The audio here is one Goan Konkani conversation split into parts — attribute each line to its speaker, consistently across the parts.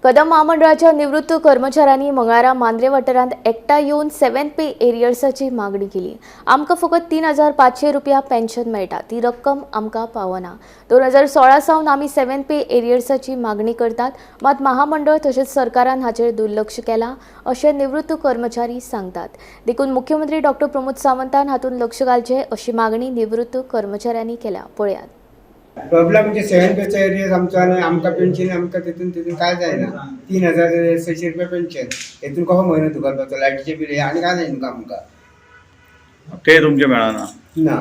Speaker 1: कदंब म्हामंडळाच्या निवृत्त कर्मचाऱ्यांनी मंगळारा मांद्रे वाठारांत एकठांय येवन सेव्हन पे एरियर्साची मागणी केली. आमकां फकत 3500 रुपया पेन्शन मेळटा. ती रक्कम आमकां पावना. 2016 सावन आमी सेव्हन पे एरियर्साची मागणी करतात, मात महामंडळ तशेंच सरकारान हाचेर दुर्लक्ष केलां अशें निवृत्त कर्मचारी सांगतात. देखून मुख्यमंत्री डॉक्टर प्रमोद सावंतान हातूंत लक्ष घालचें अशी मागणी निवृत्त कर्मचाऱ्यांनी केल्या. पळयात.
Speaker 2: प्रॉब्लेम म्हणजे सेव्हन पेचो एरियर्स आमचो आनी आमकां पेन्शन आमकां तितून तितून काय जायना. 3600 रुपया पेन्शन, हेतून कसो म्हयनो धुकलपाचो? लायटीचें बील आनी काय जाय तुमकां आमकां?
Speaker 3: ते तुमचे मेळना?
Speaker 2: ना.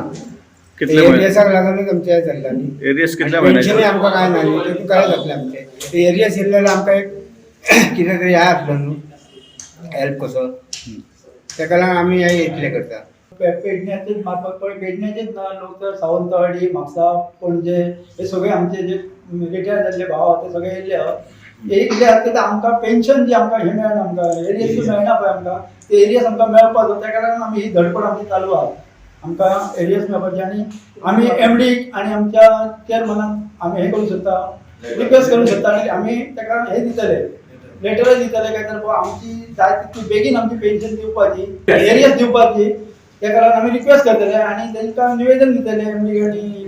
Speaker 3: कितले म्हयने?
Speaker 2: एरियसाक लागूनच आमचें हें चल्लां न्ही.
Speaker 3: एरियस कितल्या
Speaker 2: पेन्शनूय
Speaker 3: म्हयन्याचे?
Speaker 2: आमकां काय ना न्ही, तितून काय जातलें आमचें? ते एरियस येयल्ले जाल्यार आमकां एक कितें तरी हें आसलो न्हू, हेल्प कसो. तेका लागून आमी हें इतलें करता.
Speaker 4: पेडण्याचेच मार्फत पळय, पेडण्याचेच ना, लोक तर सावंतवाडी, म्हापसा, पणजे हे सगळे आमचे जे रिटायर जाल्ले भाव आहा ते सगळे येयल्ले आहा. हे कितें आसा ते आमकां पेन्शन जी आमकां हे मेळना, आमकां एरियस मेळना पळय, आमकां ते एरियस आमकां मेळपाचो. तेका लागून आमी ही धडपड आमची चालू आहा. आमकां एरियस मेळपाची आनी आमी एमडी आनी आमच्या चेअरमॅनाक आमी हे करूंक सोदता, रिक्वेस्ट करूंक सोदता आनी आमी ताका हे दितले, लेटरय दितले काय तर बाबा आमची जाय तितली बेगीन आमची पेन्शन दिवपाची, एरियस दिवपाची. तेका लागून आमी रिक्वेस्ट करतले आनी तांकां निवेदन दितले एमडी आनी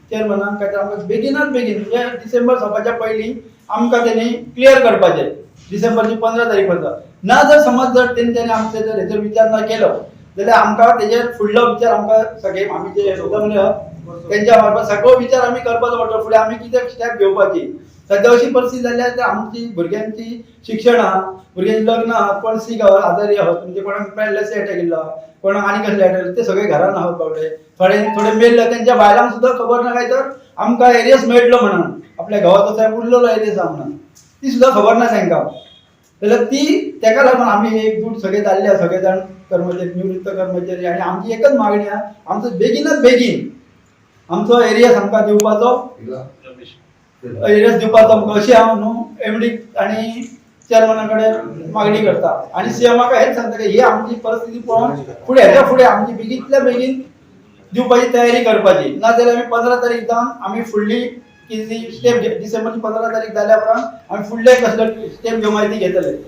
Speaker 4: चेअरमॅनाक काय तर आमकां बेगिनात बेगीन, म्हणजे डिसेंबर सोंपाच्या पयलीं आमकां तेणी क्लियर करपाचें, डिसेंबरची 15 तारीख पर्यंत. ना जर समज जर तेंच्यांनी आमचे जर हेचेर विचार ना केलो जाल्यार आमकां तेजेर फुडलो विचार आमकां सगळे आमी जे जमले आहात तेंच्या मार्फत सगळो विचार आमी करपाचो पडटलो, फुडें आमी कितें स्टेप घेवपाची. सद्या अशी परिस्थिती जाल्ली आसा, आमची भुरग्यांची शिक्षण आहा, भुरग्यांची लग्न आहा, कोण सीक आहा, आजारी आहात, म्हणजे कोणाक पॅरालिसीस अटॅक येयल्लो आहा, कोणाक आनी कसले अटॅक, ते सगळे घरान आहात बाबडे. थोडे थोडे मेल्ले, तेंच्या बायलांक सुद्दां खबर ना काय तर आमकां एरियस मेळटलो म्हणून, आपल्या घोवाचो साहेब उरलेलो एरियस आहा म्हणून, ती सुद्दां खबर ना तांकां. जाल्यार ती तेका लागून आमी एकजूट सगळे जाल्ले आसा, सगळे जाण कर्मचारी, निवृत्त कर्मचारी. आनी आमची एकच मागणी आहा, आमचो बेगिनात बेगीन आमचो एरियस आमकां दिवपाचो, एरियस दिवपाचो आमकां, अशी हांव न्हू एमडी आनी चेअरमॅना कडेन मागणी करता. आनी सीएमाक हेच सांगता की ही आमची परिस्थिती पळोवन फुडें, हेच्या फुडें आमची बेगींतल्या बेगीन दिवपाची तयारी करपाची. ना जाल्यार आमी 15 तारीख जावन आमी फुडली कितें स्टेप, डिसेंबरची 15 तारीख जाल्या उपरांत आमी फुडले कसले स्टेप घेवंक जाय ती घेतले.